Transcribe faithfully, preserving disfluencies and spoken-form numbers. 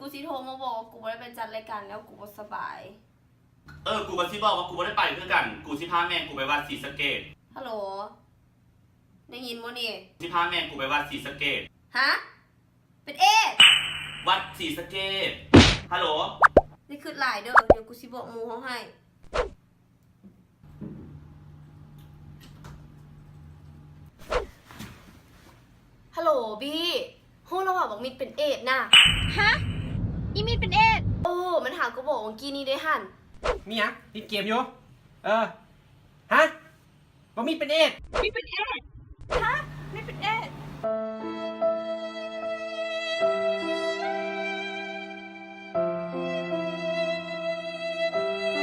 กูสิโทรมาบอกว่ากูบ่ได้ไปจัดรายการแล้ว กูบ่สบาย เออ กูก็สิบอกว่ากูบ่ได้ไปคือกัน กูสิพาแม่กูไปวัดศรีสะเกษ ฮัลโหล ได้ยินบ่นี่ สิพาแม่กูไปวัดศรีสะเกษ ฮะ เป็นเอด วัดศรีสะเกษ ฮัลโหล ได้คิดหลายเด้อ เดี๋ยวกูสิบอกหมู่เฮาให้ ฮัลโหลบี ฮู้แล้วว่าบักมิดเป็นเอดน่ะ ฮะ อีมิดเป็นเอด เออ มันหากูบอกเมื่อกี้นี้ได้หั่น มีหยังติดเกมอยู่ เออ ฮะบ่มีเป็นเอด มีเป็นเอด